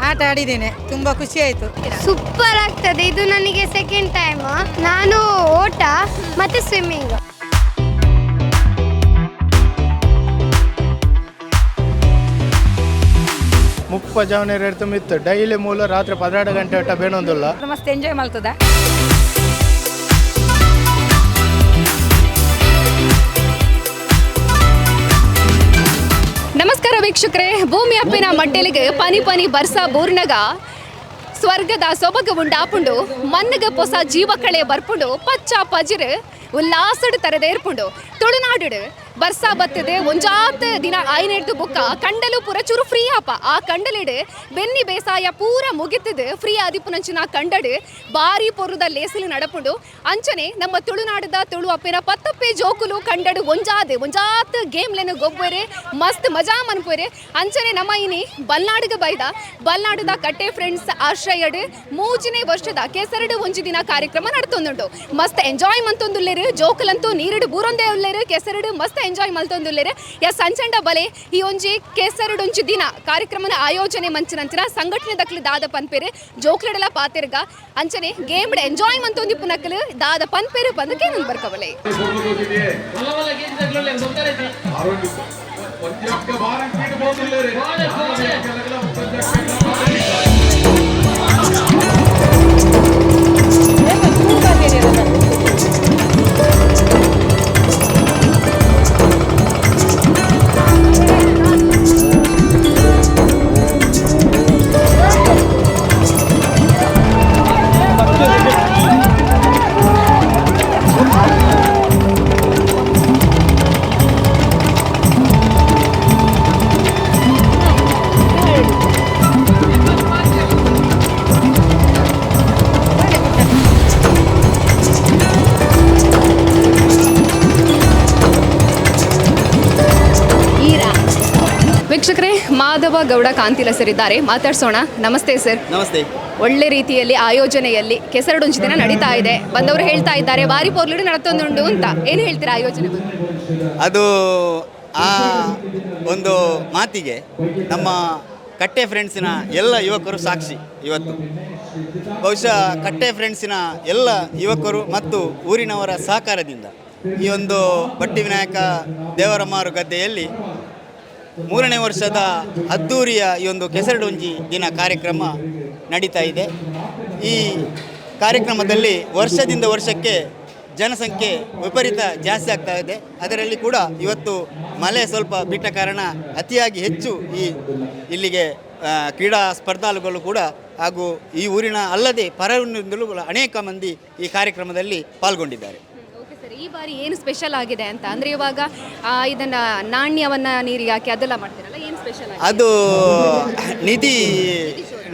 ಆಟ ಆಡಿದ್ದೇನೆ, ತುಂಬ ಖುಷಿ ಆಯಿತು. ಸೂಪರ್ ಆಗ್ತದೆ. ಇದು ನನಗೆ ಸೆಕೆಂಡ್ ಟೈಮ್. ನಾನು ಓಟ ಮತ್ತು ಸ್ವಿಮ್ಮಿಂಗ್. 30 ಜವನ ರೇಟ್ ಮಿತ್ತು ಡೈಲಿ ಮೂಲ ರಾತ್ರಿ 12 ಗಂಟೆ ಒಟ್ಟ ಬೇಣೊಂದಿಲ್ಲ. ಮಸ್ತ್ ಎಂಜಾಯ್ ಮಾಡ್ತದ. ನಮಸ್ಕಾರ ವೀಕ್ಷಕರೇ. ಭೂಮಿ ಅಪ್ಪಿನ ಮಡ್ಡೆಲಿಗೆ ಪನಿ ಪನಿ ಬರ್ಸ ಬೂರ್ನಗ ಸ್ವರ್ಗದ ಸೊಬಗು ಉಂಡಾಪುಂಡು, ಮನ್ನಗ ಪೊಸ ಜೀವಕಳೆ ಬರ್ಪುಂಡು, ಪಚ್ಚ ಪಜಿರು ಉಲ್ಲಾಸಡು ತರದೇರ್ಪುಂಡು. ತುಳುನಾಡು ಬರ್ಸ ಬತ್ತದೆ ಒಂಜಾತ್ ದಿನ ಆಯ್ನೆಡ್ದು ಬುಕ್ಕ ಕಂಡಲು ಪೂರ ಚೂರು ಫ್ರೀ ಆಪ. ಆ ಕಂಡಲಿಡು ಬೆನ್ನಿ ಬೇಸಾಯ ಪೂರ ಮುಗಿತದು ಫ್ರೀ ಆದಿಪ್ಪುನಂಚಿನ ಕಂಡಡು ಬಾರಿ ಪೊರುದ ಲೇಸಲು ನಡಪುಂಡು. ಅಂಚನೆ ನಮ್ಮ ತುಳುನಾಡದ ತುಳು ಅಪ್ಪಿನ ಪತ್ತಪ್ಪೆ ಜೋಕುಲು ಕಂಡಡು ಒಂಜಾದ್ ಒಂಜಾತ್ ಗೇಮ್ಲೆನು ಗೊಬ್ಬರೆ ಮಸ್ತ್ ಮಜಾ ಮನ್ಪುರೆ. ಅಂಚನೆ ನಮ್ಮ ಇನಿ ಬಲ್ನಾಡಿಗೆ ಬೈದ ಬಲ್ನಾಡದ ಕಟ್ಟೆ ಫ್ರೆಂಡ್ಸ್ ಆಶ್ರಯಡ್ ಮೂಜನೇ ವರ್ಷದ ಕೆಸರಡು ಒಂಜಿ ದಿನ ಕಾರ್ಯಕ್ರಮ ನಡ್ತೊಂದುಂಡು. ಮಸ್ತ್ ಎಂಜಾಯ್ ಮಂತೊಂದುಲ್ಲೇರು. ಜೋಕುಲಂತೂ ನೀರುಡು ಬೂರೊಂದೇ ಉಲ್ಲೇರು, ಕೆಸರಡು ಮಸ್ತ್ ಎಂಜಾಯ್ ಮಲ್ತೊಂದುಲ್ಲೇರು. ಎಸ್ ಅಂಚಂಡ ಬಲೆ ಈ ಒಂಜಿ ಕೆಸರಡೊಂಜಿ ದಿನ ಕಾರ್ಯಕ್ರಮನ ಆಯೋಜನೆ ಮಂಚಿನಂಚಿನ ಸಂಘಟನೆ ದಕ್ಲು ದಾದ ಪನ್ಪೇರು, ಜೋಕ್ಲಡಲ ಪಾತೆರ್ಗ. ಅಂಚನೆ ಗೇಮ್ಡ್ ಎಂಜಾಯ್ ಮಂತೊಂದಿಪ್ಪು ನಕಲು ದಾದ ಪನ್ಪೇರು ಬಂದು ಕೇನೊಂದು ಬರ್ಕವಲೆ. ವೀಕ್ಷಕರೇ, ಮಾಧವ ಗೌಡ ಕಾಂತಿಲ ಸರ್ ಇದ್ದಾರೆ, ಮಾತಾಡ್ಸೋಣ. ನಮಸ್ತೆ ಸರ್. ನಮಸ್ತೆ. ಒಳ್ಳೆ ರೀತಿಯಲ್ಲಿ ಆಯೋಜನೆಯಲ್ಲಿ ಕೆಸರಡೊಂಚು ದಿನ ನಡೀತಾ ಇದೆ. ಬಂದವರು ಹೇಳ್ತಾ ಇದ್ದಾರೆ ಬಾರಿ ಪೋರ್ಲುಡು ನಡತೊಂದುಂಡು ಅಂತ. ಏನು ಹೇಳ್ತೀರಾ ಆಯೋಜನೆ ಬಗ್ಗೆ? ಅದು ಆ ಒಂದು ಮಾತಿಗೆ ನಮ್ಮ ಕಟ್ಟೆ ಫ್ರೆಂಡ್ಸಿನ ಎಲ್ಲ ಯುವಕರು ಸಾಕ್ಷಿ. ಇವತ್ತು ಬಹುಶಃ ಕಟ್ಟೆ ಫ್ರೆಂಡ್ಸಿನ ಎಲ್ಲ ಯುವಕರು ಮತ್ತು ಊರಿನವರ ಸಹಕಾರದಿಂದ ಈ ಒಂದು ಬಟ್ಟಿ ವಿನಾಯಕ ದೇವರಮಾರು ಗದ್ದೆಯಲ್ಲಿ ಮೂರನೇ ವರ್ಷದ ಅದ್ಧೂರಿಯ ಈ ಒಂದು ಕೆಸರಡೊಂಜಿ ದಿನ ಕಾರ್ಯಕ್ರಮ ನಡೀತಾ ಇದೆ. ಈ ಕಾರ್ಯಕ್ರಮದಲ್ಲಿ ವರ್ಷದಿಂದ ವರ್ಷಕ್ಕೆ ಜನಸಂಖ್ಯೆ ವಿಪರೀತ ಜಾಸ್ತಿ ಆಗ್ತಾ ಇದೆ. ಅದರಲ್ಲಿ ಕೂಡ ಇವತ್ತು ಮಳೆ ಸ್ವಲ್ಪ ಬಿಟ್ಟ ಕಾರಣ ಅತಿಯಾಗಿ ಹೆಚ್ಚು ಈ ಇಲ್ಲಿಗೆ ಕ್ರೀಡಾ ಸ್ಪರ್ಧಾಳುಗಳು ಕೂಡ ಹಾಗೂ ಈ ಊರಿನ ಅಲ್ಲದೆ ಪರವಿನಿಂದಲೂ ಅನೇಕ ಮಂದಿ ಈ ಕಾರ್ಯಕ್ರಮದಲ್ಲಿ ಪಾಲ್ಗೊಂಡಿದ್ದಾರೆ. ಓಕೆ ಸರ್, ಈ ಬಾರಿ ಏನು ಸ್ಪೆಷಲ್ ಆಗಿದೆ ಅಂತ ಅಂದ್ರೆ ಇವಾಗ ಇದನ್ನ ನಾಣ್ಯವನ್ನ ನೀರಿಗೆ ಹಾಕಿ ಅದೆಲ್ಲ ಮಾಡ್ತೀರಲ್ಲ, ಏನು ಸ್ಪೆಷಲ್ ಆಗಿದೆ? ಅದು ನಿಧಿ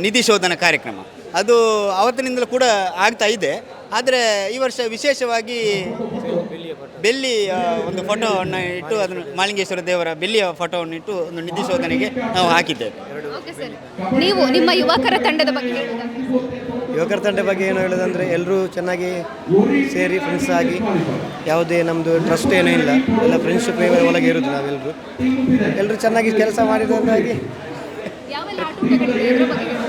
ನಿಧಿ ಶೋಧನ ಕಾರ್ಯಕ್ರಮ. ಅದು ಆವತ್ತಿನಿಂದಲೂ ಕೂಡ ಆಗ್ತಾ ಇದೆ. ಆದರೆ ಈ ವರ್ಷ ವಿಶೇಷವಾಗಿ ಬೆಳ್ಳಿ ಒಂದು ಫೋಟೋವನ್ನು ಇಟ್ಟು, ಅದನ್ನು ಮಾಲಿಂಗೇಶ್ವರ ದೇವರ ಬೆಳ್ಳಿಯ ಫೋಟೋವನ್ನು ಇಟ್ಟು ಒಂದು ನಿಧಿ ಶೋಧನೆಗೆ ನಾವು ಹಾಕಿದ್ದೇವೆ. ಓಕೆ ಸರ್, ನೀವು ನಿಮ್ಮ ಯುವಕರ ತಂಡದ ಬಗ್ಗೆ ಹೇಳೋದಾದ್ರೆ? ಯುವಕರ ತಂಡ ಬಗ್ಗೆ ಏನು ಹೇಳೋದಂದರೆ, ಎಲ್ಲರೂ ಚೆನ್ನಾಗಿ ಸೇರಿ ಫ್ರೆಂಡ್ಸ್ ಆಗಿ, ಯಾವುದೇ ನಮ್ಮದು ಟ್ರಸ್ಟ್ ಏನೂ ಇಲ್ಲ, ಎಲ್ಲ ಫ್ರೆಂಡ್ಶಿಪ್ ಒಳಗೆ ಇರೋದು ನಾವೆಲ್ಲರೂ. ಎಲ್ಲರೂ ಚೆನ್ನಾಗಿ ಕೆಲಸ ಮಾಡಿದಂತಾಗಿ. ಯಾವೆಲ್ಲ ಆಟೋಟಗಳಿದೆ, ಇದ್ರ ಬಗ್ಗೆ ಹೇಳೋದಾದ್ರೆ?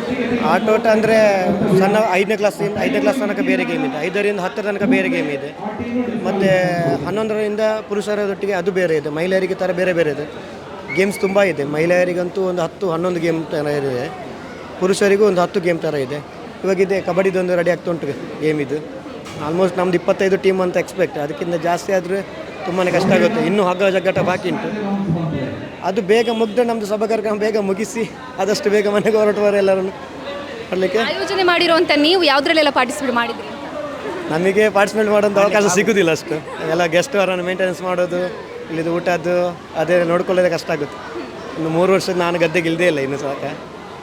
ಆಟೋಟ ಅಂದರೆ ಸಣ್ಣ 5ನೇ ಕ್ಲಾಸ್ ತನಕ ಬೇರೆ ಗೇಮ್ ಇದೆ, 5ರಿಂದ 10ರ ತನಕ ಬೇರೆ ಗೇಮ್ ಇದೆ. ಮತ್ತು 11ರಿಂದ ಪುರುಷರೊಟ್ಟಿಗೆ ಅದು ಬೇರೆ ಇದೆ, ಮಹಿಳೆಯರಿಗೆ ಥರ ಬೇರೆ ಬೇರೆ ಇದೆ. ಗೇಮ್ಸ್ ತುಂಬ ಇದೆ. ಮಹಿಳೆಯರಿಗಂತೂ ಒಂದು 10 11 ಗೇಮ್ ಥರ ಇದೆ, ಪುರುಷರಿಗೂ ಒಂದು 10 ಗೇಮ್ ಥರ ಇದೆ. ಇವಾಗಿದೆ ಕಬಡ್ಡಿದೊಂದು ರೆಡಿ ಆಗ್ತಾ ಉಂಟು ಗೇಮ್. ಇದು ಆಲ್ಮೋಸ್ಟ್ ನಮ್ದು 25 ಟೀಮ್ ಅಂತ ಎಕ್ಸ್ಪೆಕ್ಟ್. ಅದಕ್ಕಿಂತ ಜಾಸ್ತಿ ಆದರೆ ತುಂಬಾ ಕಷ್ಟ ಆಗುತ್ತೆ. ಇನ್ನೂ ಹಗ್ಗ ಜಗ್ಗಾಟ ಬಾಕಿ ಉಂಟು. ಅದು ಬೇಗ ಮುಗ್ದು ನಮ್ಮದು ಸಭಾ ಕಾರ್ಯಕ್ರಮ ಬೇಗ ಮುಗಿಸಿ ಆದಷ್ಟು ಬೇಗ ಮನೆಗೆ ಹೊರಟುವರೆ ಎಲ್ಲರನ್ನು ಮಾಡಲಿಕ್ಕೆ. ಆಯೋಜನೆ ಮಾಡಿರುವಂತ ನೀವು ಯಾವ್ದ್ರಲ್ಲೆಲ್ಲ ಪಾರ್ಟಿಸಿಪೇಟ್ ಮಾಡಿದ್ರಿ? ನಮಗೆ ಪಾರ್ಟಿಸಿಪೇಟ್ ಮಾಡೋಂಥ ಅವಕಾಶ ಸಿಗೋದಿಲ್ಲ ಅಷ್ಟು. ಎಲ್ಲ ಗೆಸ್ಟ್ ಅವರನ್ನು ಮೇಂಟೆನೆನ್ಸ್ ಮಾಡೋದು, ಇಲ್ಲಿದು ಊಟದ್ದು ಅದೇ ನೋಡ್ಕೊಳ್ಳೋದೇ ಕಷ್ಟ ಆಗುತ್ತೆ. ಇನ್ನು 3 ವರ್ಷದ ನಾನು ಗದ್ದೆಗೆ ಇಲ್ಲದೇ ಇಲ್ಲ ಇನ್ನು ಸಾಕ.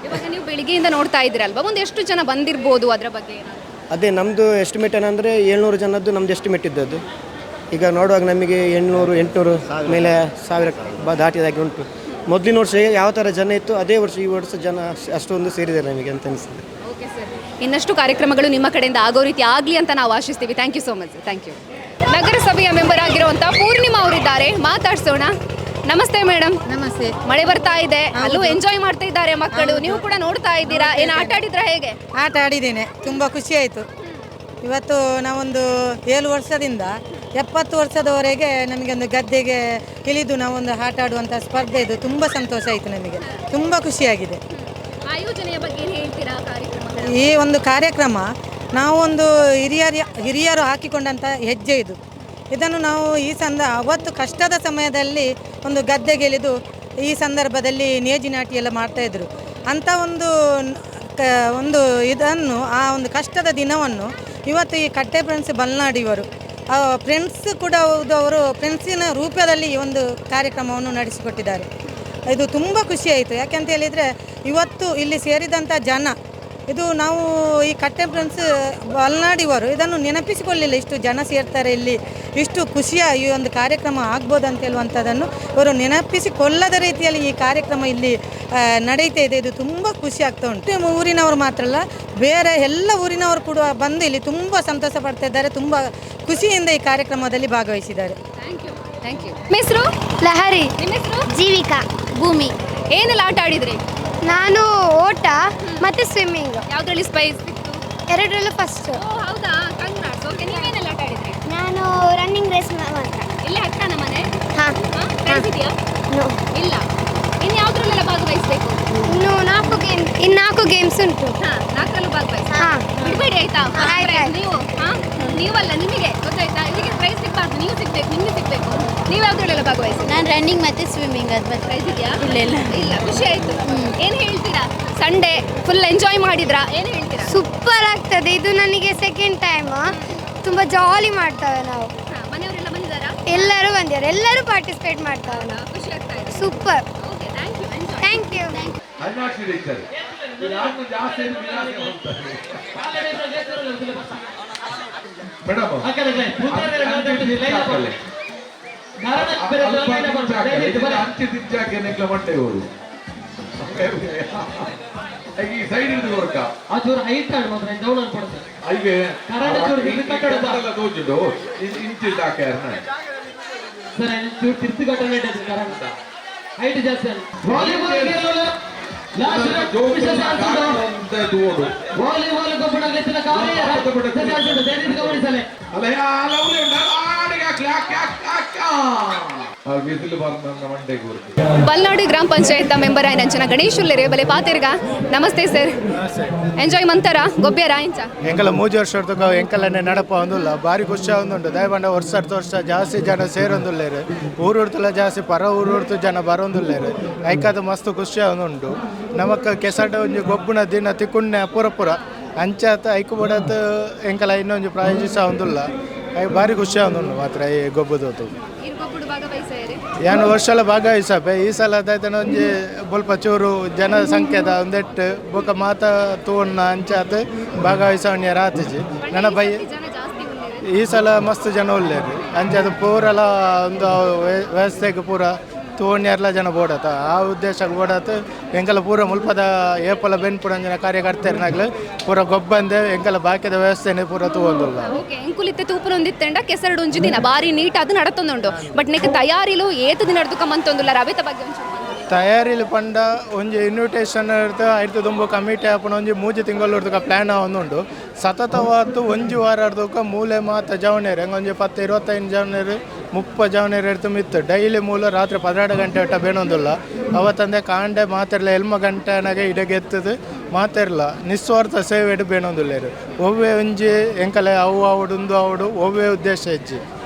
ಇವಾಗ ನೀವು ಬೆಳಿಗ್ಗೆಯಿಂದ ನೋಡ್ತಾ ಇದ್ದೀರಲ್ವಾ, ಒಂದು ಎಷ್ಟು ಜನ ಬಂದಿರ್ಬೋದು ಅದರ ಬಗ್ಗೆ ಏನಾದ್ರು? ಅದೇ ನಮ್ಮದು ಎಸ್ಟಿಮೇಟ್ ಏನಂದರೆ 700 ಜನದ್ದು ನಮ್ಮದು ಎಸ್ಟಿಮೇಟ್ ಇದ್ದದ್ದು. ಈಗ ನೋಡುವಾಗ ನಮಗೆ 800 800 ಮೇಲೆ 1000 ದಾಟಿದಾಗೆ ಉಂಟು. ಮೊದಲಿನ ವರ್ಷ ಯಾವ ಥರ ಜನ ಇತ್ತು ಅದೇ ವರ್ಷ ಈ ವರ್ಷ ಜನ ಅಷ್ಟೊಂದು ಸೇರಿದ್ದಾರೆ ನಮಗೆ ಅಂತ ಅನಿಸ್ತದೆ. Okay sir. ಇನ್ನಷ್ಟು ಕಾರ್ಯಕ್ರಮಗಳು ನಿಮ್ಮ ಕಡೆಯಿಂದ ಆಗೋ ರೀತಿ ಆಗಲಿ ಅಂತ ನಾವು ಆಶಿಸ್ತೀವಿ. Thank you so much. Thank you. ನಗರಸಭೆಯ ಮೆಂಬರ್ ಆಗಿರುವಂಥ ಪೂರ್ಣಿಮಾ ಅವರಿದ್ದಾರೆ, ಮಾತಾಡ್ಸೋಣ. ನಮಸ್ತೆ ಮೇಡಮ್. ನಮಸ್ತೆ. ಮಳೆ ಬರ್ತಾ ಇದೆ, ಅಲ್ಲೂ ಎಂಜಾಯ್ ಮಾಡ್ತಾ ಇದ್ದಾರೆ ಮಕ್ಕಳು, ನೀವು ಕೂಡ ನೋಡ್ತಾ ಇದ್ದೀರಾ. ಏನು ಆಟ ಆಡಿದ್ರ ಹೇಗೆ? ಆಟ ಆಡಿದ್ದೇನೆ, ತುಂಬ ಖುಷಿ ಆಯಿತು. ಇವತ್ತು ನಾವೊಂದು 7 ವರ್ಷದಿಂದ 70 ವರ್ಷದವರೆಗೆ ನಮಗೆ ಒಂದು ಗದ್ದೆಗೆ ಇಳಿದು ನಾವೊಂದು ಆಟ ಆಡುವಂಥ ಸ್ಪರ್ಧೆ ಇದು. ತುಂಬ ಸಂತೋಷ ಆಯಿತು ನಮಗೆ, ತುಂಬ ಖುಷಿಯಾಗಿದೆ. ಆಯೋಜನೆಯ ಬಗ್ಗೆ ಏನು ಹೇಳ್ತೀರಾ ಕಾರ್ಯಕ್ರಮಗಳ? ಈ ಒಂದು ಕಾರ್ಯಕ್ರಮ ನಾವೊಂದು ಹಿರಿಯರು ಹಾಕಿಕೊಂಡಂಥ ಹೆಜ್ಜೆ ಇದು. ಇದನ್ನು ನಾವು ಈ ಅವತ್ತು ಕಷ್ಟದ ಸಮಯದಲ್ಲಿ ಒಂದು ಗದ್ದೆಗೆಳಿದು ಈ ಸಂದರ್ಭದಲ್ಲಿ ನೇಜಿ ನಾಟಿ ಎಲ್ಲ ಮಾಡ್ತಾಯಿದ್ರು. ಅಂಥ ಒಂದು ಇದನ್ನು, ಆ ಒಂದು ಕಷ್ಟದ ದಿನವನ್ನು ಇವತ್ತು ಈ ಕಟ್ಟೆ ಫ್ರೆಂಡ್ಸ್ ಬಲ್ನಾಡು ಇವರು ಫ್ರೆಂಡ್ಸ್ ಕೂಡ ಹೌದು, ಅವರು ಫ್ರೆಂಡ್ಸಿನ ರೂಪದಲ್ಲಿ ಈ ಒಂದು ಕಾರ್ಯಕ್ರಮವನ್ನು ನಡೆಸಿಕೊಟ್ಟಿದ್ದಾರೆ. ಇದು ತುಂಬ ಖುಷಿಯಾಯಿತು. ಯಾಕೆಂತ ಹೇಳಿದರೆ ಇವತ್ತು ಇಲ್ಲಿ ಸೇರಿದಂಥ ಜನ, ಇದು ನಾವು ಈ ಕಟ್ಟೆ ಫ್ರೆಂಡ್ಸ್ ಬಲ್ನಾಡಿವರು ಇದನ್ನು ನೆನಪಿಸಿಕೊಳ್ಳಿಲ್ಲ, ಇಷ್ಟು ಜನ ಸೇರ್ತಾರೆ ಇಲ್ಲಿ, ಇಷ್ಟು ಖುಷಿಯ ಈ ಒಂದು ಕಾರ್ಯಕ್ರಮ ಆಗ್ಬೋದು ಅಂತ ಹೇಳುವಂಥದ್ದನ್ನು ಇವರು ನೆನಪಿಸಿಕೊಳ್ಳದ ರೀತಿಯಲ್ಲಿ ಈ ಕಾರ್ಯಕ್ರಮ ಇಲ್ಲಿ ನಡೀತಾ ಇದೆ. ಇದು ತುಂಬ ಖುಷಿ ಆಗ್ತಾ ಉಂಟು. ನಿಮ್ಮ ಊರಿನವರು ಮಾತ್ರ ಅಲ್ಲ, ಬೇರೆ ಎಲ್ಲ ಊರಿನವರು ಕೂಡ ಬಂದು ಇಲ್ಲಿ ತುಂಬ ಸಂತೋಷ ಪಡ್ತಾ ಇದ್ದಾರೆ, ತುಂಬ ಖುಷಿಯಿಂದ ಈ ಕಾರ್ಯಕ್ರಮದಲ್ಲಿ ಭಾಗವಹಿಸಿದ್ದಾರೆ. Thank you. Thank you. ನಿಮ್ಮ ಹೆಸರು? ಲಹರಿ. ನಿಮ್ಮ ಹೆಸರು? ಜೀವಿಕಾ. ಭೂಮಿ. ಏನೆಲ್ಲ ಆಟ ಆಡಿದ್ರಿ? ನಾನು ಓಟ ಮತ್ತು ಸ್ವಿಮ್ಮಿಂಗ್. ಯಾವ್ದ್ರಲ್ಲಿ ಸ್ಪೈಸ್ ಸಿಕ್ತು? ಎರಡರಲ್ಲೂ ಫಸ್ಟ್. ಓ ಹೌದಾ, ಕಂಗ್ರಾಟ್ಸ್. ಓಕೆ, ನೀವೇನೆಲ್ಲ ಆಟ ಆಡಿದ್ರಿ? ನಾನು ರನ್ನಿಂಗ್ ರೇಸ್ ಮಾತ್ರ. ಇಲ್ಲೇ ಹತ್ರನ ಮನೆ? ಹಾಂ. ಪ್ರೈಸ್ ಇದೆಯಾ? ನೋ. ಇಲ್ಲ. ಇನ್ನು ಯಾವ್ದ್ರಲ್ಲೆಲ್ಲ ಭಾಗವಹಿಸಬೇಕು? ಇನ್ನು 4 ಗೇಮ್, ಇನ್ನು 4 ಗೇಮ್ಸ್ ಉಂಟು. ಹಾ, 4ರಲ್ಲೂ ಭಾಗವಹಿಸಿ. ಹಾಂ. ಬಿಡಬೇಡಿ ಆಯ್ತಾ? ಆಯ್ತು, ಆಯ್ತು. ನೀವು ನೀವಲ್ಲ, ನಿಮಗೆ ಗೊತ್ತಾಯ್ತಾ, ಇಲ್ಲಿಗೆ ಪ್ರೈಸ್ ಸಿಗಬಾರ್ದು, ನೀವು ಸಿಗ್ಬೇಕು, ನಿಮಗೆ ಸಿಗ್ಬೇಕು. ನೀವು ಯಾವ್ದ್ರಲ್ಲೆಲ್ಲ ಭಾಗವಹಿಸಿ? ನಾನು ರನ್ನಿಂಗ್ ಮತ್ತು ಸ್ವಿಮ್ಮಿಂಗ್ ಅದು ಮತ್ತೆ. ಪ್ರೈಸ್ ಇದೆಯಾ? ಇಲ್ಲ, ಇಲ್ಲ. ಇಲ್ಲ. ಖುಷಿ ಆಯ್ತು. ಏನ್ ಹೇಳ್ತೀರಾ? Sunday full enjoy ಮಾಡಿದ್ರಾ? ಏನ್ ಹೇಳ್ತೀರಾ? ಸೂಪರ್ ಆಗ್ತದೆ. ಇದು ನನಗೆ ಸೆಕೆಂಡ್ ಟೈಮ್. ತುಂಬ ಜಾಲಿ ಮಾಡ್ತೇವೆ ನಾವು. ಮನೆಯವರೆಲ್ಲ ಬಂದಿದ್ದಾರಾ? ಎಲ್ಲರೂ ಬಂದಿದ್ದಾರೆ, ಎಲ್ಲರೂ ಪಾರ್ಟಿಸಿಪೇಟ್ ಮಾಡ್ತೇವೆ ನಾವು. ಖುಷಿ ಆಗ್ತಾ ಇದೆ. Super. Okay, thank you. Thank you. Balnadu ಗ್ರಾಮ ಪಂಚಾಯತ್ ಮೆಂಬರ್ ಆಯ್ನಂಚನ ಗಣೇಶ್ ಉಲ್ಲೆರೆ ಬಲೆ ಪಾತಿರ್ಗ. ನಮಸ್ತೆ ಸರ್. ಎಂಜಾಯ್ ಮಂತಾರ ಗೊಬ್ಬ್ಯಾರ ಇಂಚ? ಎಂಕಲ 3 ವರ್ಷ ಎಂಕಲನ್ನೇ ನಡಪ ಒಂದುಲ್ಲ, ಭಾರಿ ಖುಷಿ ಒಂದುಂಟು. ದಯಬಂಡ ವರ್ಷ ವರ್ಷ ಜಾಸ್ತಿ ಜನ ಸೇರೊಂದುಲ್ಲೇರು, ಊರುಡ್ತಲ ಜಾಸ್ತಿ ಪರ ಊರುಡ್ತು ಜನ ಬರೋಂದುಲ್ಲೇರು. ಐಕಾದ ಮಸ್ತ್ ಖುಷಿ ಒಂದುಂಟು. ನಮಕ್ ಕೆಸಟ ಒಂಜಿ ಗೊಬ್ಬುನ ದಿನ ತಿಕ್ಕುಣ್ಣೆ ಪೂರ ಪೂರ ಅಂಚಾತ ಐಕು ಬಡತ್ ಎಂಕಲ ಇನ್ನೊಂಜಿ ಪ್ರಾಯೋಜಿಸ ಒಂದುಲ್ಲ. ಭಾರಿ ಖುಷಿ ಒಂದುಂಟು ಮಾತ್ರ ಈ ಗೊಬ್ಬದೋತು. ಏನು ವರ್ಷಲ ಭಾಗವಹಿಸಪೆ ಈ ಸಲ ಅದಾಯ್ತಾನೆ ಒಂಜಿ ಬೊಲ್ಪ ಚೂರು ಜನಸಂಖ್ಯೆದ ಒಂದೆಟ್ಟು ಬೊಕ ಮಾತ ತೂವಣ್ಣ ಅಂಚಾತ್ ಭಾಗವಹಿಸವಣ್ಯ ರಾತಿಜಿ ನನ್ನ ಬೈ. ಈ ಸಲ ಮಸ್ತ್ ಜನ ಒಳ್ಳೇರು ಅಂಚಾದ ಪೂರಲ ಒಂದು ವ್ಯವಸ್ಥೆಗೆ ಪೂರ ತೂವಣ್ಯರ್ಲ ಜನ ಬೋಡತ ಆ ಉದ್ದೇಶಕ್ಕೆ ಬೋಡತ್. ಎಂಕಲ ಪೂರ ಮುಲ್ಪದ ಏಪಲ ಬೆನ್ಪುಡಂಜನ ಕಾರ್ಯಕರ್ತರ್ನಾಗ್ಲು ಪೂರ ಗೊಬ್ಬಂದೆ ಎಂಕಲ ಬಾಕಿದ ವ್ಯವಸ್ಥೆನೆ ಪೂರ ತೂವೊಂದುಲ್ಲ. ಓಕೆ, ಎಂಕುಲಿತ್ತೆ ತೂಪುನೊಂದಿತ್ತೆಂಡ ಕೆಸರಡು ಒಂಜಿ ದಿನ ಬಾರಿ ನೀಟ್ ಅದು ನಡತೊಂದುಂಡು. ಬಟ್ ನೆಕ್ ತಯಾರಿಲು ಏತ ದಿನ ನಡ್ದುಕಮ್ಮಂತೊಂದುಲ್ಲ ರವಿತ ಬಗ್ಗೆ ಒಂಚೂರು ತಯಾರಿಲು ಪಂಡ ಒಂಜಿ ಇನ್ವಿಟೇಷನ್ ಇರ್ತ ಐತು ದುಂಬು ಕಮಿಟಿ ಆಪುನ ಒಂಜಿ 3 ತಿಂಗಳು ಪ್ಲ್ಯಾನ್ ಒಂದುಂಡು. ಸತತವಾತು ಒಂಜಿ ವಾರ ಅರ್ಧಕ್ಕ ಮೂಲೆ ಮಾತ ಜವನೇರು ಹೆಂಗೊಂಜಿ 10 25 ಜವನೇರು 30 ಜವನೇರು ಇರ್ತು ಮಿತ್ತು ಡೈಲಿ ಮೂಲ ರಾತ್ರಿ 12 ಗಂಟೆ ಒಟ್ಟ ಬೇಣೊಂದುಲ್ಲ. ಅವತ್ತಂದೆ ಕಾಂಡೆ ಮಾತಿರಲ್ಲ ಎಲ್ಮ ಗಂಟೆನಾಗೆ ಇಡಗೆತ್ತದು ಮಾತಿರಲ್ಲ ನಿಸ್ವಾರ್ಥ ಸೇವೆ ಇಡು ಬೇಣೊಂದುಲ್ಲೇರು. ಒವ್ವೆ ಒಂಜಿ ಎಂಕಲೆ ಅವು ಆವಡು ಉಂದು ಆವಡು ಒವ್ವೆ ಉದ್ದೇಶ ಹೆಜ್ಜಿ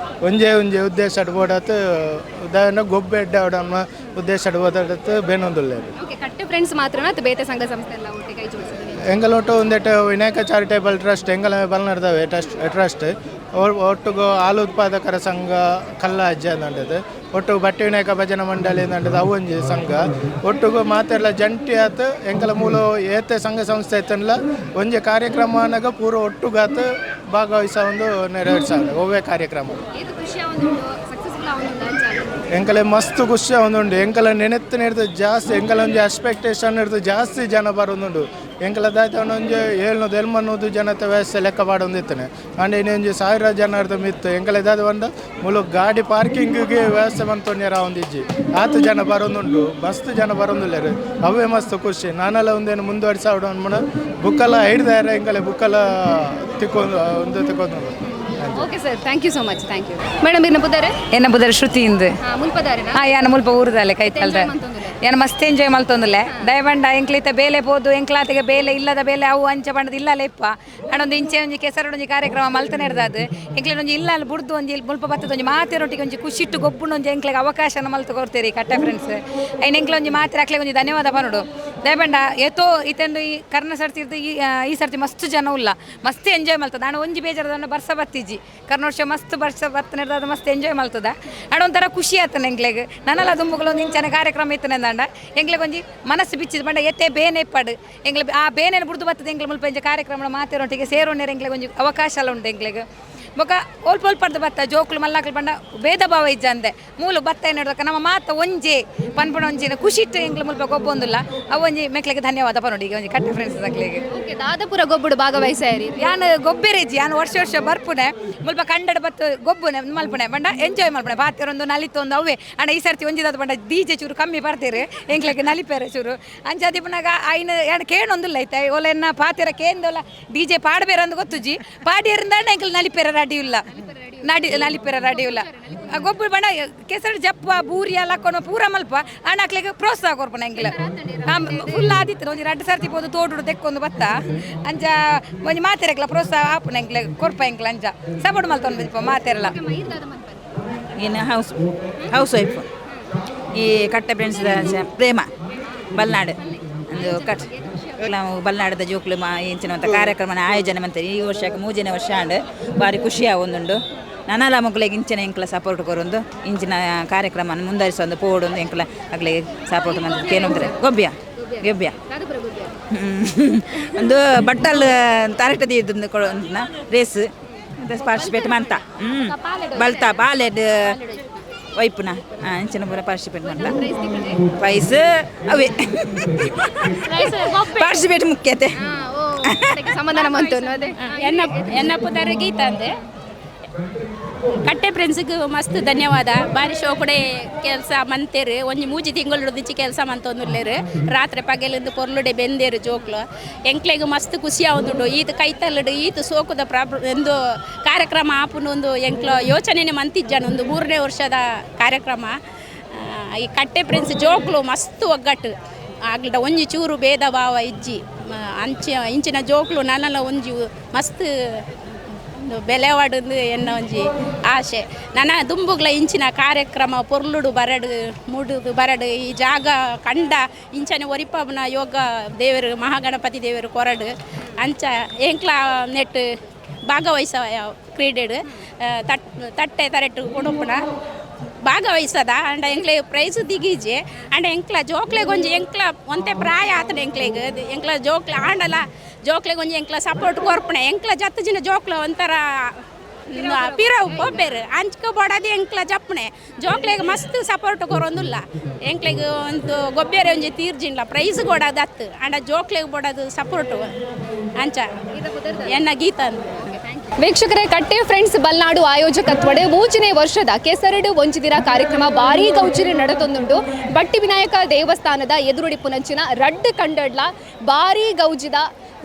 ಒಂಜೇ ಒಂಜಿ ಉದ್ದೇಶ ಅಡ್ಬೋಡತ್ತು ಉದಾಹರಣೆ ಗೊಬ್ಬೆ ಎಡ್ಡೆ ಆಡೋಣ ಉದ್ದೇಶ ಅಡ್ಬೋದತ್ತು ಬೇನೊಂದುಲ್ಲೇರು. ಓಕೆ, ಕಟ್ಟೆ ಫ್ರೆಂಡ್ಸ್ ಮಾತ್ರನಾ ಅಥವಾ ಬೇತೆ ಸಂಘ ಸಂಸ್ಥೆ ಎಲ್ಲ ಒಟ್ಟಿಗೆ ಕೈ ಜೋಡಿಸಿದ್ರಿ? ಎಂಗಲೊಟ್ಟು ಒಂದೆಟ್ಟು ವಿನಾಯಕ ಚಾರಿಟೇಬಲ್ ಟ್ರಸ್ಟ್ ಎಂಗಲ ಬಲ್ನಡ್ದವೆ ಟ್ರಸ್ಟ್ ಒಟ್ಟುಗು ಹಾಲು ಉತ್ಪಾದಕರ ಸಂಘ ಕಲ್ಲಾಜ್ಯ ಅಂದದ್ದು, ಒಟ್ಟು ಬಟ್ಟೆ ವಿನಾಯಕ ಭಜನಾ ಮಂಡಳಿ ಅಂದದ್ದು ಅವು ಒಂಜಿ ಸಂಘ, ಒಟ್ಟುಗು ಮಾತೆಲ್ಲ ಜಂಟಿ ಆತು ಎಂಕಲ ಮೂಲ ಏತೆ ಸಂಘ ಸಂಸ್ಥೆ ಇತ್ತನ್ಲ ಒಂಜಿ ಕಾರ್ಯಕ್ರಮನಾಗ ಪೂರ ಒಟ್ಟುಗಾತು ಭಾಗವಹಿಸ ಒಂದು ನೆರವೇರಿಸ ಒವ್ವೇ ಕಾರ್ಯಕ್ರಮ. ಎಂಕಲೆ ಮಸ್ತ್ ಖುಷಿ ಒಂದುಂಡು. ಎಂಕಲ ನೆನೆತ್ತು ನೆಡ್ದು ಜಾಸ್ತಿ ಎಂಕಲ ಒಂಜಿ ಎಕ್ಸ್ಪೆಕ್ಟೇಷನ್ ಹಿಡ್ದು ಜಾಸ್ತಿ ಜನ ಬರೋದುಂಡು. ಎಂಕಲ ದಾಯ್ತವನ ಒಂಜಿ 700 800 ಜನತ ವ್ಯವಸ್ಥೆ ಲೆಕ್ಕ ಪಾಡೊಂದಿತ್ತನೆ. ಆಂಡ ಇನ್ನೊಂಜಿ 1000 ಜನರ್ದ ಮಿತ್ತು ಎಂಕಲ ದಾದ ಪಂಡ ಮುಲು ಗಾಡಿ ಪಾರ್ಕಿಂಗ್ಗೆ ವ್ಯವಸ್ಥೆ ಮಂತೊಂಜರ ಒಂದಿಜ್ಜಿ. ಆತ ಜನ ಬರೋದುಂಡು, ಮಸ್ತ್ ಜನ ಬರೋದುಲ್ಲೇರು. ಅವೇ ಮಸ್ತ್ ಖುಷಿ. ನಾನೆಲ್ಲ ಒಂದೇನು ಮುಂದುವರಿಸಾವಡು ಅನ್ಮಣ ಬುಕ್ಕೆಲ್ಲ ಹಿಡ್ದಾರೆ ಎಂಕಲೆ ಬುಕ್ಕೆಲ್ಲ ತಿಕ್ಕೊಂಡು ಒಂದು ತಿಕ್ಕೊಂಡು. Okay sir, thank you so much. Thank you madam. ಇರ್ನ ಪುದಾರೆ? ಎನ್ನ ಬುದರ್ ಶ್ರುತಿ ಇಂದು. ಮುಲ್ಪದಾರೆನಾ? ಹಾ, ಯಾನ ಮುಲ್ಪ ಊರುದಲ್ಲೆ ಕೈತಲ್ದ. ಯಾನ ಮಸ್ತ್ ಎಂಜಾಯ್ ಮಲ್ತೊಂದುಲ್ಲೆ. ದಯಬಂಡ ಎಂಕ್ಲಿತ ಬೇಲೆ ಪೋದು ಎಂಕ್ಲಾತಿಗೆ ಬೇಲೆ ಇಲ್ಲದ ಬೇಲೆ ಅವು ಅಂಚ ಬಂಡದ ಇಲ್ಲಲ್ಲ ಇಪ್ಪ. ಅಂಡ ಒಂದು ಇಂಚೆ ಒಂಜಿ ಕೆಸರಡೊಂಜಿ ಕಾರ್ಯಕ್ರಮ ಮಲ್ತನೆ ಇರ್ದಾದು. ಎಂಕ್ಲಿನ ಒಂಜಿ ಇಲ್ಲ ಅಲ್ಲಿ ಬುಡ್ದು ಒಂಜಿ ಮುಲ್ಪ ಬತ್ತದ ಒಂಜಿ ಮಾತೆರೊಟ್ಟಿಗೆ ಒಂಜಿ ಖುಷಿಟ್ಟು ಗೊಬ್ಬುನ ಒಂಜಿ ಎಂಕ್ಲೆಗೆ ಅವಕಾಶನ ಮಲ್ತು ಕೊಡ್ತೀರಿ ಕಟ್ಟೆ ಫ್ರೆಂಡ್ಸ್. ಐನ್ ಎಂಕ್ಲ ಒಂಜಿ ಮಾತೆರ ಅಕ್ಲೆಗೆ ಒಂಜಿ ಧನ್ಯವಾದ ಪನೋಡು. ದಯಬಂಡ ಏತೋ ಇತಂದು ಈ ಕರ್ನ ಸರ್ತಿ ಇರ್ದು ಈ ಈ ಸರ್ತಿ ಮಸ್ತ್ ಜನ ಉಲ್ಲ, ಮಸ್ತ್ ಎಂಜಾಯ್ ಮಲ್ತದ. ಅಂಡ ಒಂಜಿ ಬೇಜಾರದ ಬರ್ಸ ಬತ್ತಿಜ್ಜಿ. ಕರ್ನೋರ್ಷ ಮಸ್ತ್ ಬರ್ಸ ಬತ್ತನೆ ಇರ್ದಾದ, ಮಸ್ತ್ ಎಂಜಾಯ್ ಮಲ್ತದ. ಅಂಡ ಒಂಥರ ಖುಷಿ ಆತನ ಎಂಕ್ಲೆಗ್. ನನಲ ದುಂಬುಗಳು ಒಂದು ಇಂಚನ ಕಾರ್ಯಕ್ರಮ ಇತ್ತನೆ ಅಂಡ ಎಂಕ್ಲೆಗ್ ಒಂಜಿ ಮನಸ್ಸು ಬಿಚ್ಚಿದ ಬಂಡ ಎತ್ತೆ ಬೇನೆ ಇಪ್ಪಡು ಎಂಕ್ಲೆ ಆ ಬೇನೆ ಬುಡ್ದು ಬತ್ತದ. ಎಂಕ್ಲೆ ಮುಲ್ಪ ಇಂಚ ಕಾರ್ಯಕ್ರಮ ಮಾತೆರೊಟ್ಟಿಗೆ ಸೇರೋನೇರು ಎಂಕ್ಲೆಗ್ ಒಂಜಿ ಅವಕಾಶ ಎಲ್ಲ ಉಂಟು ಎಂಕ್ಲೆಗ್. ಬೊಕ ಒಲ್ಪ ಒಲ್ಪಡ್ದು ಬತ್ತ ಜೋಕುಲು ಮಲ್ಲಾಕ್ಲು ಬಂಡ ಭೇದ ಭಾವ ಇಜ್ಜಂದೆ ಮೂಲು ಬತ್ತ ಏನಿಡ್ದಕ್ಕ ನಮ್ಮ ಮಾತ ಒಂಜೆ ಪನ್ಪುಣ ಒಂಜಿನ ಖುಷಿಟ್ಟು ಎಂಕ್ಲೆ ಮುಲ್ಪ ಗೊಬ್ಬೊಂದುಲ್ಲ. ಅವು ಒಂಜಿ ಮೆಕ್ಲೆಗೆ ಧನ್ಯವಾದ ಪನೋಡು ಈಗ ಒಂಜಿ ಕಟ್ಟೆ ಫ್ರೆಂಡ್ಸ್ ಅಕ್ಲೆಗ್. ಓಕೆ, ದಾದಪುರ ಗೊಬ್ಬುಡು ಭಾಗವಹಿಸಾಯರಿ? ಯಾನ್ ಗೊಬ್ಬೆರೇಜಿ, ಯಾನ್ ವರ್ಷ ವರ್ಷ ಬರ್ಪುನೆ ಮುಲ್ಪ ಕಂಡಡ ಬತ್ತು ಗೊಬ್ಬುನೆ ಮಲ್ಪುನೆ ಬಂಡ ಎಂಜಾಯ್ ಮಲ್ಪುನೆ ಪಾತೆರೊಂದು ನಲಿತೊಂದು ಅವೇ. ಅಂಡ ಈ ಸರ್ತಿ ಒಂಜಿದಾದ ಬಂಡ ಡಿಜೆ ಚೂರು ಕಮ್ಮಿ ಬರ್ತೀರಿ ಎಂಕ್ಲೆಗ್ ನಲಿಪೇರೆ ಚೂರು ಅಂಚಾದಿ ಪುನಗ ಐನ ಯಾನ್ ಕೇಣೊಂದುಲ್ಲ ಐತೆ ಓಲೆನ್ನ ಪಾತೆರ ಕೇಂದೋಲ ಡಿಜೆ ಪಾಡ್ಬೇರ ಅಂದ್ ಗೊತ್ತುಜಿ ಪಾಡಿಯರಿಂದ ಎಂಕ್ಲೆ ನಲಿಪೇರ ರೆಡಿ ಇಲ್ಲ ನಡಿ ನಲಿಪೇರ ರೆಡಿ ಇಲ್ಲ. ಆ ಗೊಬ್ಬರು ಬಣ್ಣ ಕೆಸರು ಜಪ್ಪ ಬೂರಿ ಎಲ್ಲ ಹಾಕೊಂಡು ಪೂರ ಮಲ್ಪ ಅಣ್ಣ ಅಕ್ಲೆಗ್ ಪ್ರೋತ್ಸಾಹ ಕೊರ್ಪುನ ಎಂಕ್ಲೆ ಫುಲ್ ಆದಿತ್ತು. ಒಂಜಿ ರಡ್ಡು ಸರ್ತಿ ಪೋದು ತೋಡುಡು ತೆಕ್ಕೊಂದು ಬತ್ತ ಅಂಚ ಒಂಜಿ ಮಾತೆರೆಗ್ಲ ಪ್ರೋತ್ಸಾಹ ಆಪುನ ಎಂಕ್ಲೆ ಕೊರ್ಪ ಎಂಕ್ಲೆ ಅಂಚ ಸಪೋರ್ಟ್ ಮಲ್ತೊಂದು ಬದಿಪ ಮಾತೆರಲ. ಇನ್ನು house house wife. ಈ ಕಟ್ಟೆ ಫ್ರೆಂಡ್ಸ್ ಪ್ರೇಮ ಬಲ್ನಾಡು ಒಂದು ಕಟ್ ನಾವು ಬಲ್ನಾಡದ ಜೋಕ್ಲು ಮಾ ಇಂಚಿನ ಕಾರ್ಯಕ್ರಮನ ಆಯೋಜನೆ ಮಂತಾರೆ. ಈ ವರ್ಷಕ್ಕೆ ಮೂಜನೇ ವರ್ಷ ಆಂಡ್ ಭಾರಿ ಖುಷಿ ಒಂದುಂಡು. ನನಲ ಮಕ್ಕಳಿಗೆ ಇಂಚಿನ ಎಂಕ್ಲ ಸಪೋರ್ಟ್ ಕೊರೊಂದು ಇಂಚಿನ ಕಾರ್ಯಕ್ರಮ ಮುಂದುವರಿಸೊಂದು ಪೋಡೊಂದು ಎಂಕ್ಲ ಅಗ್ಲಿಗೆ ಸಪೋರ್ಟ್ ಮಂತ್ ಕೇನೊಂದ್ರೆ ಗೊಬ್ಬ್ಯ ಗೊಬ್ಬ್ಯ ಒಂದು ಬಟ್ಟಲ್ ತರಟದಿ ಇದ್ದು ರೇಸ್ ಪಾರ್ಟಿಸಿಪೇಟ್ ಮಂತ ಬಲ್ತ ಬಾಲೆಡ್ ವೈಪುನ ಇಂಚಿನ ಪೂರ ಪಾರ್ಟಿಸಿಪೇಟ್ ಮಂತ ಪ್ರೈಸ್ ಅವೇ ಪಾರ್ಟಿಸಿಪೇಟ್ ಮುಖ್ಯತೆ. ಸಮಾಧಾನ ಮಂತು ಅದೇ. ಎನ್ನ ಎನ್ನ ಪುದರ್ ಗೀತಾ ಅಂದೆ. ಕಟ್ಟೆ ಫ್ರೆಂಡ್ಸ್ಗೆ ಮಸ್ತ್ ಧನ್ಯವಾದ. ಬಾರಿ ಶೋಕುಡೆ ಕೆಲಸ ಮಂತೇರು. ಒಂಜಿ ಮೂಜಿ ತಿಂಗಳು ದಿಂಚಿ ಕೆಲಸ ಮಂತೊಂದುಲ್ಲೇರು. ರಾತ್ರಿ ಪಗೆಲಿಂದು ಪೊರ್ಲುಡೆ ಬೆಂದೇರು ಜೋಕ್ಲು. ಎಂಕ್ಲೆಗ್ ಮಸ್ತ್ ಖುಷಿ ಆವೊಂದುಂಡು. ಈತ ಕೈತಲ್ಲುಡು ಈತ ಸೋಕುದ ಒಂದು ಕಾರ್ಯಕ್ರಮ ಆಪುನ ಒಂದು ಎಂಕ್ಲ ಯೋಚನೆನೆ ಮಂತಿಜ್ಜಾನ. ಒಂದು 3ನೇ ವರ್ಷದ ಕಾರ್ಯಕ್ರಮ. ಈ ಕಟ್ಟೆ ಫ್ರೆಂಡ್ಸ್ ಜೋಕ್ಲು ಮಸ್ತ್ ಒಗ್ಗಟ್ಟು ಆಗ್ಲಿಡ ಒಂಜಿ ಚೂರು ಭೇದ ಭಾವ ಇಜ್ಜಿ. ಅಂಚ ಇಂಚಿನ ಜೋಕ್ಲು ನನಲ ಒಂಜಿ ಮಸ್ತ್ ಒಂದು ಬೆಲೆವಾಡಂದು ಎನ್ನ ಒಂಜಿ ಆಸೆ. ನನ್ನ ದುಂಬುಗ್ಲ ಇಂಚಿನ ಕಾರ್ಯಕ್ರಮ ಪೊರ್ಲುಡು ಬರಡು ಮೂಡುದು ಬರಡು ಈ ಜಾಗ ಕಂಡ ಇಂಚನೆ ಒರಿಪಬ್ನ ಯೋಗ ದೇವರು ಮಹಾಗಣಪತಿ ದೇವರು ಕೊರಡು ಅಂಚ ಎಂಕ್ಲ ನೆಟ್ ಭಾಗವಹಿಸ ಕ್ರೀಡೆಡು ತಟ್ಟೆ ತರೆಟ್ಟು ಕೊಡುಪುನ ಭಾಗವಹಿಸದ. ಅಂಡ ಎಂಕ್ಲೆ ಪ್ರೈಸ್ ದಿಗೀಜೆ. ಅಂಡ ಎಂಕ್ಲ ಜೋಕ್ಲೆಗ್ ಒಂಜಿ ಎಂಕ್ಲ ಒಂತೆ ಪ್ರಾಯ ಆತನ ಎಂಕ್ಲೆಗ್ ಎಂಕ್ಲ ಜೋಕ್ಲ ಆಂಡಲ ಜೋಕ್ಲೆಗ್ ಒಂಜಿ ಎಂಕ್ಲ ಸಪೋರ್ಟ್ ಕೊರ್ಪಣೆ. ಎಂಕ್ಲ ಜತ್ತ ಜಿನ ಜೋಕ್ಲ ಒಂಥರ ಪಿರವು ಪೋಪೇರು ಅಂಚ್ಕ ಬೋಡಾದಿ ಎಂಕ್ಲ ಜಪ್ಪಣೆ ಜೋಕ್ಲೆಗ್ ಮಸ್ತ್ ಸಪೋರ್ಟ್ ಕೊರೊಂದುಲ್ಲ. ಎಂಕ್ಲೆಗ್ ಒಂದು ಗೊಬ್ಬೇರೆ ಒಂಜಿ ತೀರ್ಜಿನ್ಲ ಪ್ರೈಸ್ ಕೊಡೋದು ಅತ್ತು ಅಂಡ ಜೋಕ್ಲೆಗ್ ಬೋಡೋದು ಸಪೋರ್ಟು ಅಂಚ ಎನ್ನ ಗೀತ ಅಂದ್. ವೀಕ್ಷಕರೇ, ಕಟ್ಟೆ ಫ್ರೆಂಡ್ಸ್ ಬಲ್ನಾಡು ಆಯೋಜಕತ್ವಡೆ ಮೂಜನೇ ವರ್ಷದ ಕೆಸರಡು ಒಂಜಿದಿರ ಕಾರ್ಯಕ್ರಮ ಭಾರೀ ಗೌಜಿರಿ ನಡೆತೊಂದುಂಡು. ಬಟ್ಟಿ ವಿನಾಯಕ ದೇವಸ್ಥಾನದ ಎದುರುಡಿಪುನಂಚಿನ ರಡ್ಡು ಕಂಡಡ್ಲ ಭಾರೀ ಗೌಜಿದ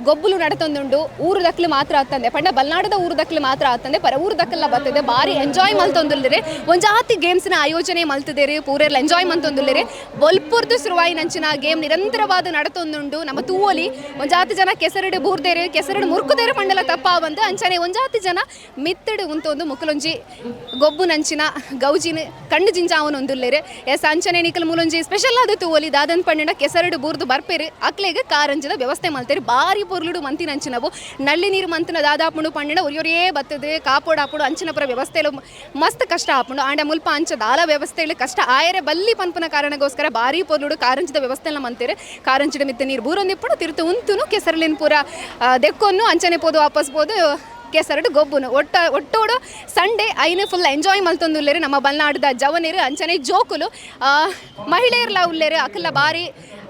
ಗೊಬ್ಬುಲು ನಡತೊಂದುಂಡು. ಊರು ದಕ್ಲು ಮಾತ್ರ ಆಗ್ತಂದೆ ಪಂಡ ಬಲ್ನಾಡದ ಊರು ದಕ್ಲು ಮಾತ್ರ ಆಗ್ತಂದೆ ಪರ ಊರು ದಕ್ಕೆಲ್ಲ ಬರ್ತದೆ. ಭಾರಿ ಎಂಜಾಯ್ ಮಲ್ತೊಂದುಲ್ಲೆರೆ. ಒಂಜಾತಿ ಗೇಮ್ಸ್ನ ಆಯೋಜನೆ ಮಲ್ತದೇರಿ ಪೂರೆಲ್ಲ ಎಂಜಾಯ್ ಮಲ್ತೊಂದುಲ್ಲೆರೆ. ಬೊಲ್ಪುರ್ದು ಸುರುವಾಯಿನಂಚಿನ ಗೇಮ್ ನಿರಂತರವಾದ ನಡತೊಂದುಂಡು. ನಮ್ಮ ತೂವೊಲಿ ಒಂಜಾತಿ ಜನ ಕೆಸರಡು ಬೂರ್ದೇರು ಕೆಸರಡು ಮುರ್ಕುದೇರು ಪಂಡಲ ತಪ್ಪ ಬಂದು ಅಂಚನೆ ಒಂಜಾತಿ ಜನ ಮಿತ್ತಡು ಉಂತೊಂದು ಮುಕ್ಕಲೊಂಜಿ ಗೊಬ್ಬು ನಂಚಿನ ಗೌಜಿನ ಕಣ್ಣು ಜಿಂಜಾವನ ಒಂದುಲ್ಲೆರೆ. ಎಸ್ ಅಂಚನೆ ನಿಕಲ್ ಮೂಲೊಂಜಿ ಸ್ಪೆಷಲ್ ಆದ ತೂವೊಲಿ ದಾದನ್ ಪಂಡಿನ ಕೆಸರಡು ಬೂರ್ದು ಬರ್ಪೇರು ಅಕ್ಲೆಗ್ ಕಾರಂಜದ ವ್ಯವಸ್ಥೆ ಮಲ್ತೇರು. ಭಾರಿ ಪೊರ್ಲುಡು ಮಂತಿನಂಚಿನವು ನಳ್ಳಿ ನೀರು ಮಂತಿನ ದಾದಾಪುಂಡು ಪಂಡಿನ ಒರಿಯೊರಿಯೇ ಬತ್ತದು ಕಾಪೋಡು ಆಪುಂಡು ಅಂಚಿನಪುರ ವ್ಯವಸ್ಥೆಲು ಮಸ್ತ್ ಕಷ್ಟ ಆಪುಂಡು. ಆಂಡ ಮುಲ್ಪ ಅಂಚ ದಾಲ ವ್ಯವಸ್ಥೆಲು ಕಷ್ಟ ಆಯರೆ ಬಲ್ಲಿ ಪನ್ಪುನ ಕಾರಣಗೋಸ್ಕರ ಭಾರಿ ಪೊರ್ಲುಡು ಕಾರಂಜಿದ ವ್ಯವಸ್ಥೆಲ್ಲ ಮಂತೇರು. ಕಾರಂಜಿದ ಮಿತ್ತ ನೀರು ಬೂರೊಂದಿಪ್ಪುಡು ತಿರುತು ಉಂತುನು ಕೆಸರಲಿನ ಪೂರ ದೆಕ್ಕೊನ್ನು ಅಂಚನೆ ಪೋದು ವಾಪಸ್ ಪೋದು ಕೆಸರಡು ಗೊಬ್ಬುನು ಒಟ್ಟೋಡು ಸಂಡೇ ಐನು ಫುಲ್ ಎಂಜಾಯ್ ಮಲ್ತೊಂದುಲ್ಲೆರು ನಮ್ಮ ಬಲ್ನಾಡದ ಜವನೇರು ಅಂಚನೆ ಜೋಕುಲು ಮಹಿಳೆಯರ್ಲ ಉಲ್ಲೇರು ಅಕಲ್ಲ ಬಾರಿ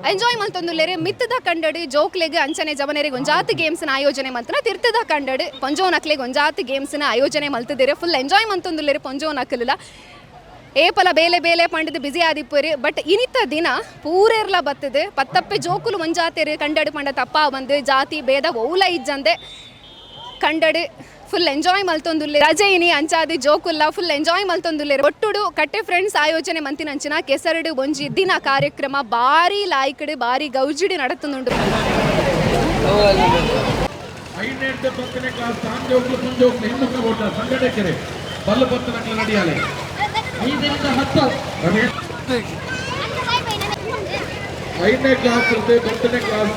ಎಂಜಾಯ್ ಮಲ್ತೊಂದುಲ್ಲೆರ್. ಮಿತ್ತದ ಕಂಡಡ್ ಜೋಕ್ಲೆಗ್ ಅಂಚನೆ ಜವನೆರೆಗ್ ಒಂಜಾತ್ ಗೇಮ್ಸ್ನ ಆಯೋಜನೆ ಮಲ್ತನ, ತಿರ್ತದ ಕಂಡಡ್ ಪೊಂಜೋನಕ್ಲೆಗ್ ಒಂಜಾತ್ ಗೇಮ್ಸ್ನ ಆಯೋಜನೆ ಮಲ್ತುದೆರ್. ಫುಲ್ ಎಂಜಾಯ್ ಮಲ್ತೊಂದುಲ್ಲೆರ್ ಪೊಂಜೋನಕ್ಲುಲ. ಏಪಲ ಬೇಲೆ ಬೇಲೆ ಪಂಡದು ಬಿಸಿ ಆದಿಪ್ಪುರು, ಬಟ್ ಇನಿತ ದಿನ ಪೂರೆರ್ಲ ಬತ್ತದು. ಪತ್ತಪ್ಪೆ ಜೋಕುಲು ಒಂಜಾತೆರ್ ಕಂಡಡು ಪಂಡ ತಪ್ಪ ಬಂದು ಜಾತಿ ಭೇದ ಓಲ ಇಜ್ಜಂದೆ ಕಂಡಡು ಫುಲ್ ಎಂಜಾಯ್ ಮಲ್ತೊಂದುಲ್ಲೆ. ರಜೆ ಇನಿ, ಅಂಚಾದಿ ಜೋಕುಲ್ಲ ಫುಲ್ ಎಂಜಾಯ್ ಮಲ್ತೊಂದುಲ್ಲೆರ್. ಒಟ್ಟುಡು ಕಟ್ಟೆ ಫ್ರೆಂಡ್ಸ್ ಆಯೋಜನೆ ಮಂತಿನಂಚಿನ ಕೆಸರಡು ಒಂಜಿ ದಿನ ಕಾರ್ಯಕ್ರಮ ಬಾರಿ ಲಾಯ್ಕಡು ಬಾರಿ ಗೌಜಿಡಿ ನಡತುಂದುಂಡು. ಐದನೇ ಪತ್ತನೇ ಕ್ಲಾಸ್ ತಾಂಜೋಕ್ಲು ಪುಂಜೋಕ್ಲು ಹಿಮ್ಮುಖ ಓಟ ಸಂಘಟಕರೇ ಬಲ್ಲು ಪತ್ತನಕ್ಲು ನಡೆಯಾಲೆ 5ರಿಂದ 10. ರಮೇಶ್, 5ನೇ ಕ್ಲಾಸ್ 10ನೇ ಕ್ಲಾಸ್,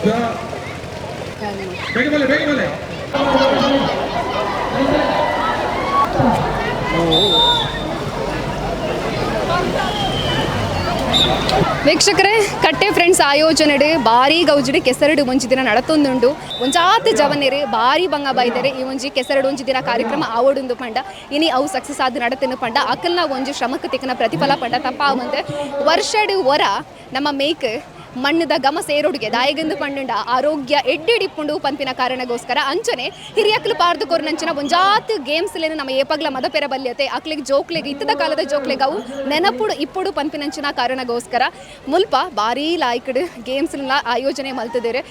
ಬೇಗ ಬಲೆ, ಬೇಗ ಬಲೆ. ವೀಕ್ಷಕರೇ, ಕಟ್ಟೆ ಫ್ರೆಂಡ್ಸ್ ಆಯೋಜನೆಡು ಬಾರಿ ಗೌಜಿಡು ಕೆಸರಡು ಒಂಜಿ ದಿನ ನಡತೊಂದುಂಡು. ಒಂಜಾತ್ ಜವನೆರು ಬಾರಿ ಬಂಗ ಬೈದರೆ ಈ ಒಂಜಿ ಕೆಸರಡು ಒಂಜಿ ದಿನ ಕಾರ್ಯಕ್ರಮ ಆವಡುಂದು ಪಂಡ ಇನಿ ಅವು ಸಕ್ಸಸ್ ಆದ್ ನಡತಿನ ಪಂಡ ಅಕಲ್ನ ಒಂಜಿ ಶ್ರಮಕ್ಕೆ ತಿಕ್ಕನ ಪ್ರತಿಫಲ ಪಂಡ ತಪ್ಪಾವಂತೆ. ವರ್ಷಡು ವರ ನಮ್ಮ ಮೇಕ್ ಮಣ್ಣದ ಗಮ ಸೇರೋಡುಗೆ ದಾಯಗಂದು ಪಂಡುಂಡ ಆರೋಗ್ಯ ಎಡ್ಡೆಡಿಪ್ಪುಂಡು ಪನ್ಪಿನ ಕಾರಣಗೋಸ್ಕರ ಅಂಚನೆ ಹಿರಿಯಕ್ಲು ಪಾರ್ದು ಕೊರ್ನಂಚಿನ ಒಂಜಾತ್ ಗೇಮ್ಸ್ ನಮ್ಮ ಏಪಗ್ಲ ಮದಪೆರ ಬಲ್ಯತೆ ಅಕ್ಲೆಗ್ ಜೋಕ್ಲೆಗ್ ಇತ್ತದ ಕಾಲದ ಜೋಕ್ಲೆಗ್ ಅವು ನೆನಪುಡು ಇಪ್ಪುಡು ಪನ್ಪಿನಂಚಿನ ಕಾರಣಗೋಸ್ಕರ ಮುಲ್ಪ ಬಾರಿ ಲಾಯ್ಕಡ್ ಗೇಮ್ಸ್ ಆಯೋಜನೆ ಮಲ್ತದೇರೆ.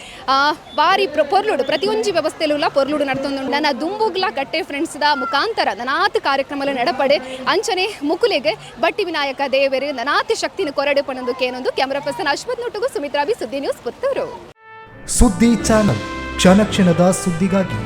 ಬಾರಿ ಪೊರ್ಲುಡು ಪ್ರತಿಯೊಂಜಿ ವ್ಯವಸ್ಥೆಲುಲ ಪೊರ್ಲುಡು ನಡ್ತೊಂದುಂಡು. ನನ್ನ ದುಂಬುಗ್ಲ ಕಟ್ಟೆ ಫ್ರೆಂಡ್ಸ್ದ ಮುಖಾಂತರ ನನಾತ್ ಕಾರ್ಯಕ್ರಮಲ ನಡಪಡೆ ಅಂಚನೆ ಮುಕುಲೆಗ್ ಬಟ್ಟಿ ವಿನಾಯಕ ದೇವರು ನನಾತ್ ಶಕ್ತಿನ ಕೊರಡು ಪಣಂದು ಕೇನೊಂದು. ಕ್ಯಾಮರಾ ಪರ್ಸನ್ ಅಶ್ವಥ್ ನೊಟ್ಟುಗು ಸುಮಿತ್ರಾ ಬಿ, ಸುದ್ದಿ ನ್ಯೂಸ್, ಪುತ್ತೂರು. ಸುದ್ದಿ ಚಾನಲ್, ಕ್ಷಣ ಕ್ಷಣದ ಸುದ್ದಿಗಾಗಿ.